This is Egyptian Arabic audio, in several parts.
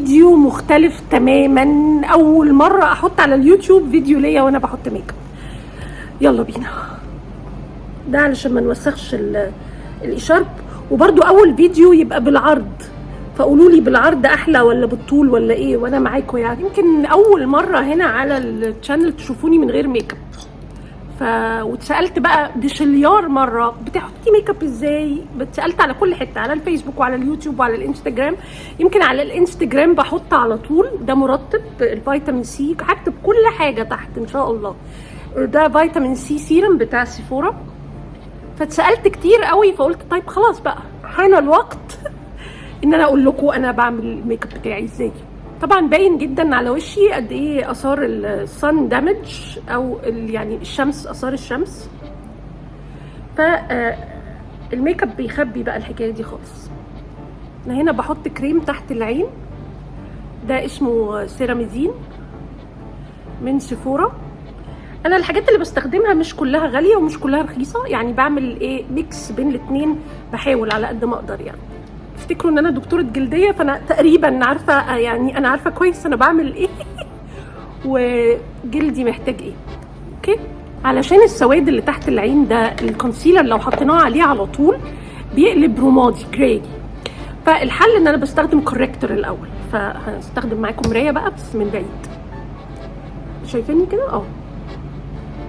فيديو مختلف تماما. اول مرة احط على اليوتيوب فيديو ليا وانا بحط ميك اب. يلا بينا. ده علشان ما نوسخش الاشارب، وبرده اول فيديو يبقى بالعرض، فقولوا لي بالعرض احلى ولا بالطول ولا ايه، وانا معاكم. يعني يمكن اول مرة هنا على ال channel تشوفوني من غير ميك اب. واتسالت بقى دشليار مرة بتحطي ميك اب ازاي، اتسالت على كل حتة، على الفيسبوك وعلى اليوتيوب وعلى الانستجرام. يمكن على الانستجرام بحط على طول. ده مرطب ال vitamin C، هكتب كل حاجة تحت ان شاء الله. ده vitamin C serum بتاع سيفورا. فاتسالت كتير قوي، فقلت طيب خلاص بقى حان الوقت ان انا اقول لكم انا بعمل الميك اب بتاعي ازاي. طبعا باين جدا على وشي قد ايه اثار ال sun damage او يعني الشمس، اثار الشمس. ف الميك اب بيخبي بقى الحكاية دي خالص. انا هنا بحط كريم تحت العين، ده اسمه سيراميدين من سيفورا. انا الحاجات اللي بستخدمها مش كلها غالية ومش كلها رخيصه، يعني بعمل ايه mix بين الاتنين، بحاول على قد ما اقدر. يعني افتكروا ان انا دكتورة جلديه، فانا تقريبا عارفه، يعني انا عارفه كويس انا بعمل ايه وجلدي محتاج ايه. okay، علشان السواد اللي تحت العين ده ال concealer لو حطيناه عليه على طول بيقلب رمادي gray، فالحل ان انا بستخدم corrector الاول. فهستخدم معاكم مراية بقى بس من بعيد، شايفيني كده؟ اه،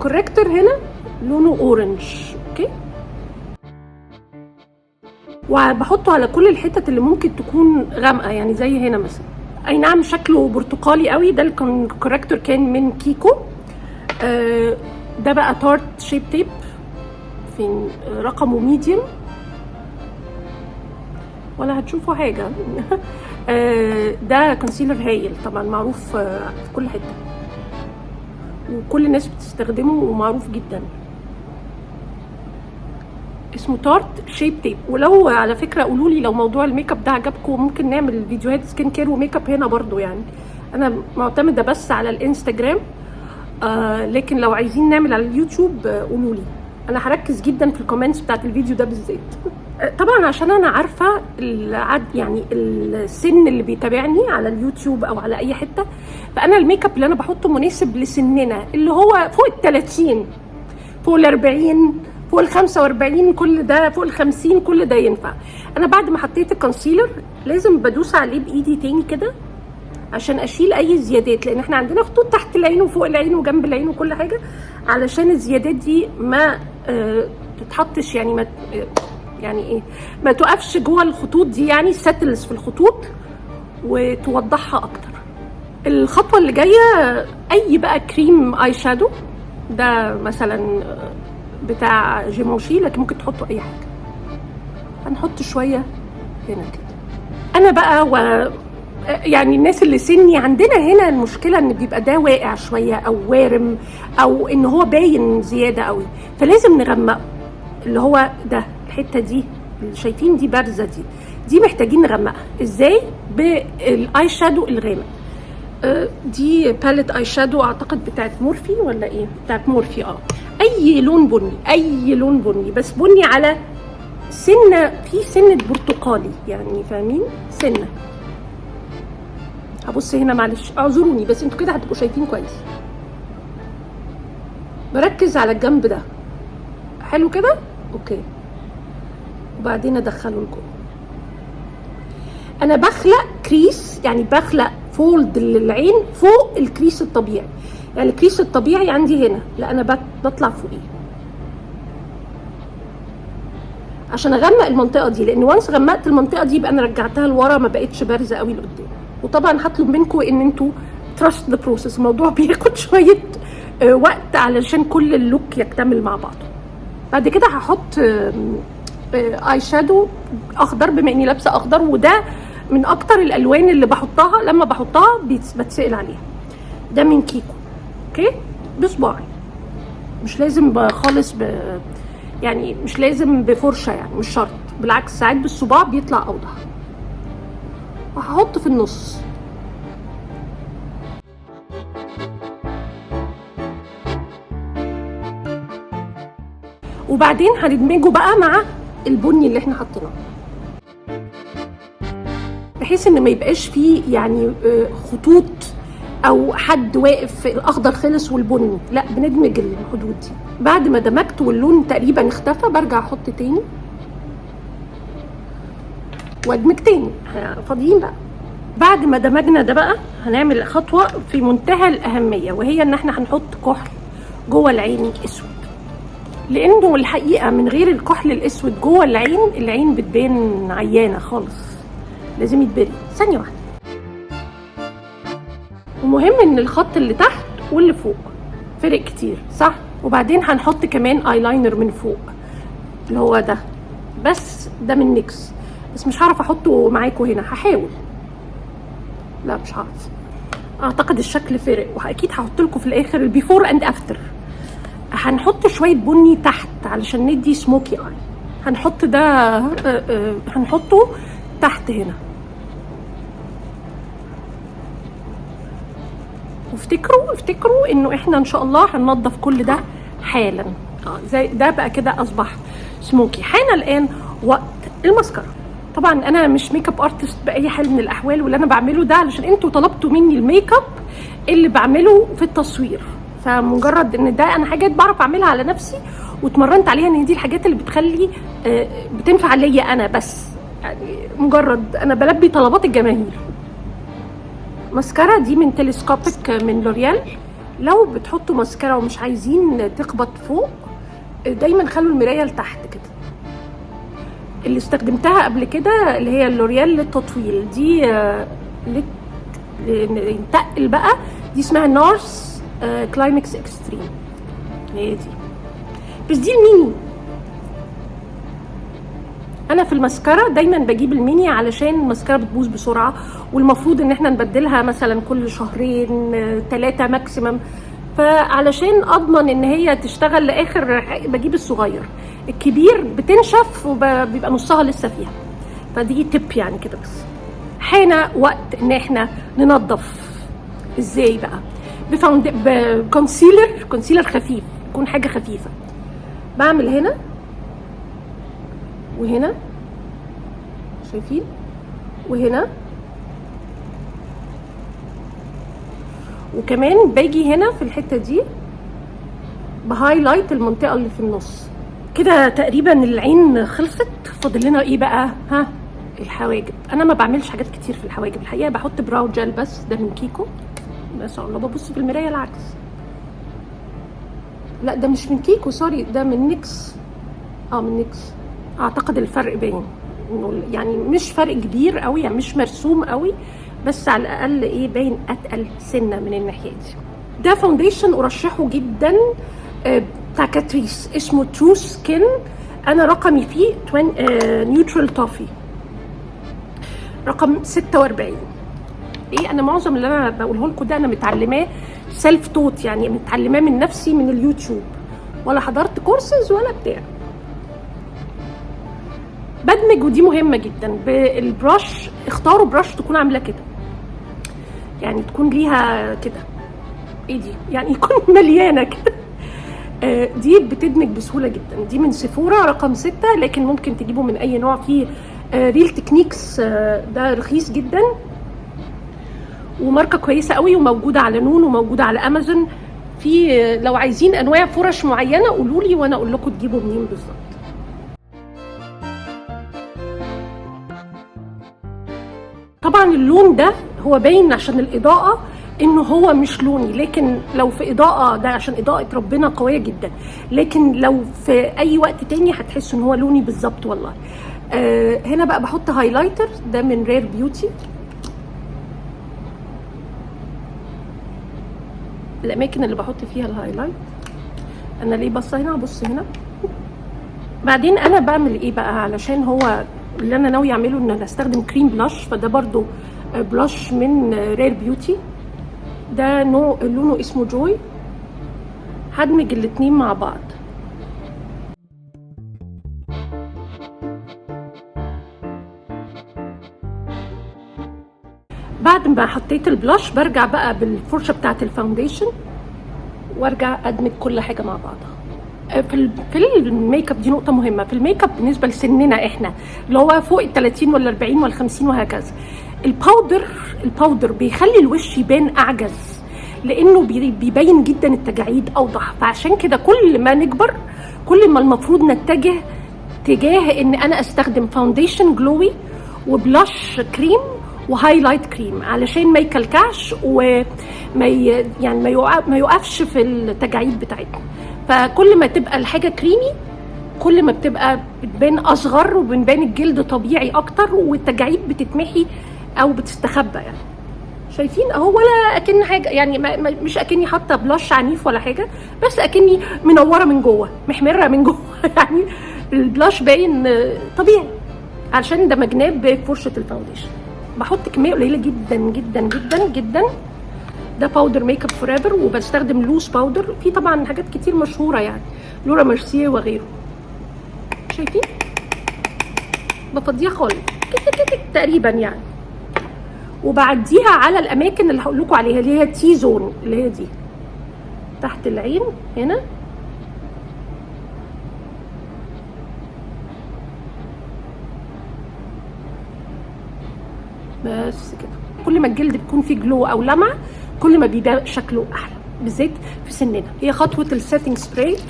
corrector هنا لونه orange، okay، وبحطه على كل الحتت اللي ممكن تكون غامقه، يعني زي هنا مثلا. اي نعم شكله برتقالي قوي. ده ال corrector كان من كيكو. ده بقى Tarte Shape Tape، فين رقمه؟ medium، ولا هتشوفوا حاجه. ده concealer هايل طبعا، معروف في كل حتة وكل الناس بتستخدمه ومعروف جدا، اسمه Tarte Shape Tape. ولو على فكرة قولوا لي لو موضوع الميك اب ده عجبكم، ممكن نعمل فيديوهات skin care و makeup هنا برضو. يعني انا معتمدة بس على الانستجرام، لكن لو عايزين نعمل على اليوتيوب قولوا لي. انا هركز جدا في ال comments بتاعت الفيديو ده بالذات. طبعا عشان انا عارفه العد يعني السن اللي بيتابعني على اليوتيوب او على اي حته، فانا الميك اب اللي انا بحطه مناسب لسننا اللي هو فوق ال 30، فوق ال 40، فوق ال 45، كل ده فوق ال 50، كل ده ينفع. انا بعد ما حطيت ال concealer لازم بدوس عليه بايدي تاني كده عشان اشيل اي زيادات، لان احنا عندنا خطوط تحت العين وفوق العين وجنب العين وكل حاجه، علشان الزيادات دي ما تتحطش، يعني ما يعني ايه، ما تقفش جوه الخطوط دي، يعني settles في الخطوط وتوضحها اكتر. الخطوة اللي جاية اي بقى cream eye shadow، ده مثلا بتاع جيمونشي، لكن ممكن تحطوا اي حاجه. هنحط شوية هنا كده. انا بقى و يعني الناس اللي سني عندنا هنا المشكلة ان بيبقى ده واقع شوية او وارم او ان هو باين زيادة قوي، فلازم نغمقه. اللي هو ده الحتة دي اللي شايفين دي بارزه، دي محتاجين نغمقها ازاي؟ بال eye shadow الغامق. دي palette eye shadow اعتقد بتاعت مورفي ولا ايه؟ بتاعت مورفي. اي لون بني، اي لون بني، بس بني على سنة في سنة برتقالي، يعني فاهمين؟ سنه. هبص هنا، معلش اعذروني، بس انتوا كده هتبقوا شايفين كويس. بركز على الجنب ده، حلو كده، okay، وبعدين ادخله لجوه. انا بخلق crease، يعني بخلق fold للعين فوق ال crease الطبيعي. يعني ال crease الطبيعي عندي هنا، لا انا بطلع فوقيه عشان اغمق المنطقة دي، لان once غمقت المنطقة دي يبقى انا رجعتها لورا، ما بقتش بارزة قوي لقدام. وطبعا هطلب منكم ان انتوا trust the process، الموضوع بياخد شوية وقت علشان كل ال look يكتمل مع بعضه. بعد كده هحط eye shadow اخضر، بما اني لابسه اخضر، وده من اكتر الالوان اللي بحطها، لما بحطها بتسال عليها. ده من كيكو، okay، بصباعي، مش لازم خالص يعني مش لازم بفرشه، يعني مش شرط، بالعكس ساعات بالصباع بيطلع اوضح. وهحط في النص. وبعدين هندمجه بقى مع البني اللي احنا حطيناه. بحيث ان ما يبقاش فيه يعني خطوط او حد واقف الاخضر خلص والبني، لا بندمج الحدود دي. بعد ما دمجت واللون تقريبا اختفى برجع احط تاني وادمج تاني. احنا فاضيين بقى. بعد ما دمجنا ده بقى هنعمل خطوة في منتهى الاهمية، وهي ان احنا هنحط كحل جوه العين اسود، لانه الحقيقة من غير الكحل الاسود جوه العين، العين بتبان عيانه خالص، لازم يتبري. ثانية واحدة. ومهم ان الخط اللي تحت واللي فوق فرق كتير، صح؟ وبعدين هنحط كمان ايلاينر من فوق اللي هو ده، بس ده من NYX، بس مش هعرف احطه معاكم هنا، هحاول. لا مش هعرف. اعتقد الشكل فرق، واكيد هحط لكم في الاخر ال before and after. هنحط شوية بني تحت علشان ندي smoky eye. هنحط ده، هنحطه تحت هنا. وافتكروا انه احنا ان شاء الله هننظف كل ده حالا. زي ده بقى كده اصبح smoky. حان الان وقت المسكره. طبعا انا مش makeup artist باي حال من الاحوال، واللي انا بعمله ده علشان انتوا طلبتوا مني الميك اب اللي بعمله في التصوير، فمجرد ان ده انا حاجات بعرف اعملها على نفسي واتمرنت عليها، ان دي الحاجات اللي بتخلي بتنفع ليا انا بس، يعني مجرد انا بلبي طلبات الجماهير. ماسكارا دي من Telescopic من لوريال. لو بتحطوا ماسكارا ومش عايزين تخبط فوق، دايما خلوا المراية لتحت كده. اللي استخدمتها قبل كده اللي هي اللوريال للتطويل دي، نتقل بقى، دي اسمها NARS Climax Extreme، هي دي، بس دي الميني. انا في المسكره دايما بجيب الميني علشان المسكره بتبوظ بسرعة، والمفروض ان احنا نبدلها مثلا كل شهرين 3 maximum، فعلشان اضمن ان هي تشتغل لاخر بجيب الصغير. الكبير بتنشف وبيبقى نصها لسه فيها، فدي tip يعني كده. بس حان وقت ان احنا ننظف. ازاي بقى؟ ب concealer، concealer خفيف، يكون حاجة خفيفة. بعمل هنا وهنا، شايفين؟ وهنا، وكمان باجي هنا في الحتة دي ب highlight المنطقة اللي في النص كده. تقريبا العين خلصت. فاضل لنا ايه بقى؟ ها، الحواجب. انا ما بعملش حاجات كتير في الحواجب الحقيقة، بحط brow gel بس، ده من كيكو. ما شاء الله ببص في المراية العكس. لا ده مش من كيكو، sorry، ده من NYX. من NYX. اعتقد الفرق باين، يعني مش فرق كبير قوي، يعني مش مرسوم قوي، بس على الاقل ايه، باين اتقل سنة من الناحية دي. ده foundation ارشحه جدا، بتاع Catrice، اسمه True Skin. انا رقمي فيه Neutral Toffee، رقم 46. ايه، انا معظم اللي انا بقوله لكم ده انا متعلماه self taught، يعني متعلماه من نفسي من اليوتيوب، ولا حضرت كورسز ولا بتاع. بدمج، ودي مهمة جدا، بال brush. اختاروا brush تكون عامله كده، يعني تكون ليها كده، ايه دي، يعني يكون مليانة كده. دي بتدمج بسهولة جدا. دي من Sephora رقم 6، لكن ممكن تجيبه من اي نوع. فيه Real Techniques، ده رخيص جدا وماركه كويسة قوي، وموجودة على نون وموجودة على امازون. في لو عايزين انواع فرش معينة قولوا لي وانا اقول لكم تجيبوا منين بالظبط. طبعا اللون ده هو باين عشان الاضاءة انه هو مش لوني، لكن لو في اضاءه، ده عشان اضاءه ربنا قوية جدا، لكن لو في اي وقت تاني هتحسوا ان هو لوني بالظبط والله. هنا بقى بحط highlighter، ده من Rare Beauty. الاماكن اللي بحط فيها ال highlight، انا ليه بص هنا؟ ابص هنا. بعدين انا بعمل ايه بقى؟ علشان هو اللي انا ناوي اعمله ان انا استخدم cream blush، فده برضو blush من Rare Beauty، ده نوع لونه اسمه Joy. هدمج الاتنين مع بعض. بعد ما حطيت ال blush برجع بقى بالفرشه بتاعت ال foundation وارجع ادمج كل حاجة مع بعضها. في الميك اب دي نقطة مهمة في الميك اب بالنسبة لسننا احنا اللي هو فوق ال 30 ولا 40 ولا 50 وهكذا. ال powder بيخلي الوش يبان اعجز، لانه بيبين جدا التجاعيد اوضح. فعشان كده كل ما نكبر كل ما المفروض نتجه تجاه ان انا استخدم foundation glowy و blush cream و highlight cream، علشان ما يكلكعش وما يعني ما يقفش في التجاعيد بتاعتنا. فكل ما تبقى الحاجة كريمي كل ما بتبقى بتبان اصغر وبنبان الجلد طبيعي اكتر، والتجاعيد بتتمحي او بتستخبى. يعني شايفين اهو، ولا اكن حاجة، يعني ما مش اكني حاطه blush عنيف ولا حاجة، بس اكني منورة من جوه، محمرة من جوه. يعني ال blush باين طبيعي علشان دمجناه بفرشه ال foundation. بحط كمية قليله جدا جدا جدا جدا. ده powder Make Up For Ever، وبستخدم loose powder. في طبعا حاجات كتير مشهورة، يعني Laura Mercier وغيره. شايفين؟ بفضيها خالص كده تقريبا يعني، وبعديها على الاماكن اللي هقول لكم عليها، اللي هي T zone، اللي هي دي تحت العين هنا. بس كده. كل ما الجلد بيكون فيه glow او لمعة كل ما بيبقى شكله احلى، بالذات في سننا. هي خطوة ال setting spray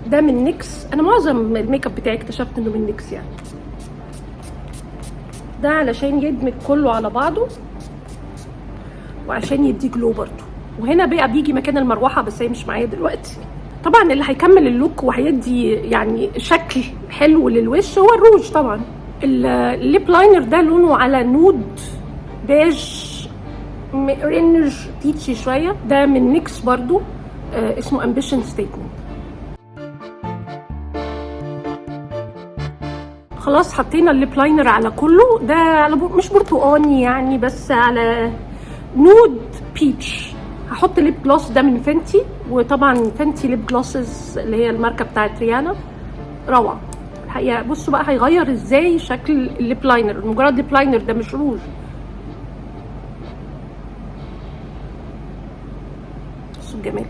ده من NYX. انا معظم الميك اب بتاعي اكتشفت انه من NYX يعني. ده علشان يدمج كله على بعضه وعشان يدي glow برضه. وهنا بقى بيجي مكان المروحة، بس هي مش معايا دلوقتي. طبعا اللي هيكمل ال look وهيدي يعني شكل حلو للوش هو الروج. طبعا ال lip liner ده لونه على nude beige orange peachy شوية، ده من NYX برضو، اسمه Ambition Statement. خلاص حطينا ال lip liner على كله، ده على مش برتقاني يعني، بس على nude peach. هحط lip gloss ده من Fenty، وطبعا Fenty lip glosses اللي هي الماركة بتاعت ريانا روعه الحقيقة. بصوا بقى هيغير ازاي شكل ال lip liner، مجرد lip liner ده مش روج. بصوا الجمال،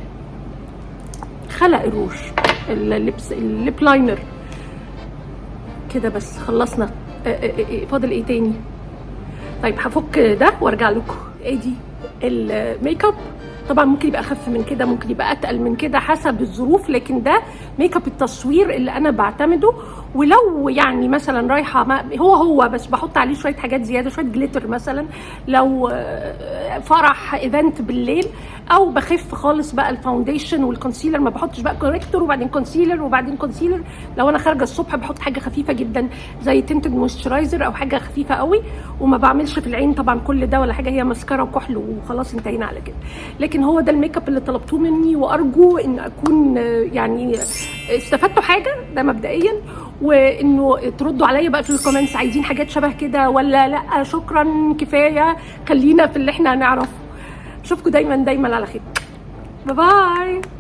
خلق الروج اللبس ال lip liner كده. بس خلصنا. فاضل ايه تاني؟ طيب هفك ده وارجع لكم. ادي الميك اب، طبعا ممكن يبقى اخف من كده، ممكن يبقى اتقل من كده حسب الظروف، لكن ده ميك اب التصوير اللي انا بعتمده. ولو يعني مثلا رايحة ما هو هو بس بحط عليه شوية حاجات زيادة، شوية glitter مثلا لو فرح event بالليل، او بخف خالص بقى ال foundation وال concealer، ما بحطش بقى corrector وبعدين concealer وبعدين concealer. لو انا خارجه الصبح بحط حاجة خفيفة جدا زي tinted moisturizer او حاجة خفيفة قوي، وما بعملش في العين طبعا كل ده ولا حاجة، هي ماسكارا وكحل وخلاص انتهينا على كده. لكن هو ده الميك اب اللي طلبتوه مني، وارجو ان اكون يعني استفدتوا حاجة ده مبدئيا، وانه تردوا عليا بقى في ال comments عايزين حاجات شبه كده ولا لا. شكرا، كفاية، خلينا في اللي احنا نعرفه. اشوفكم دايما دايما على خير. bye bye.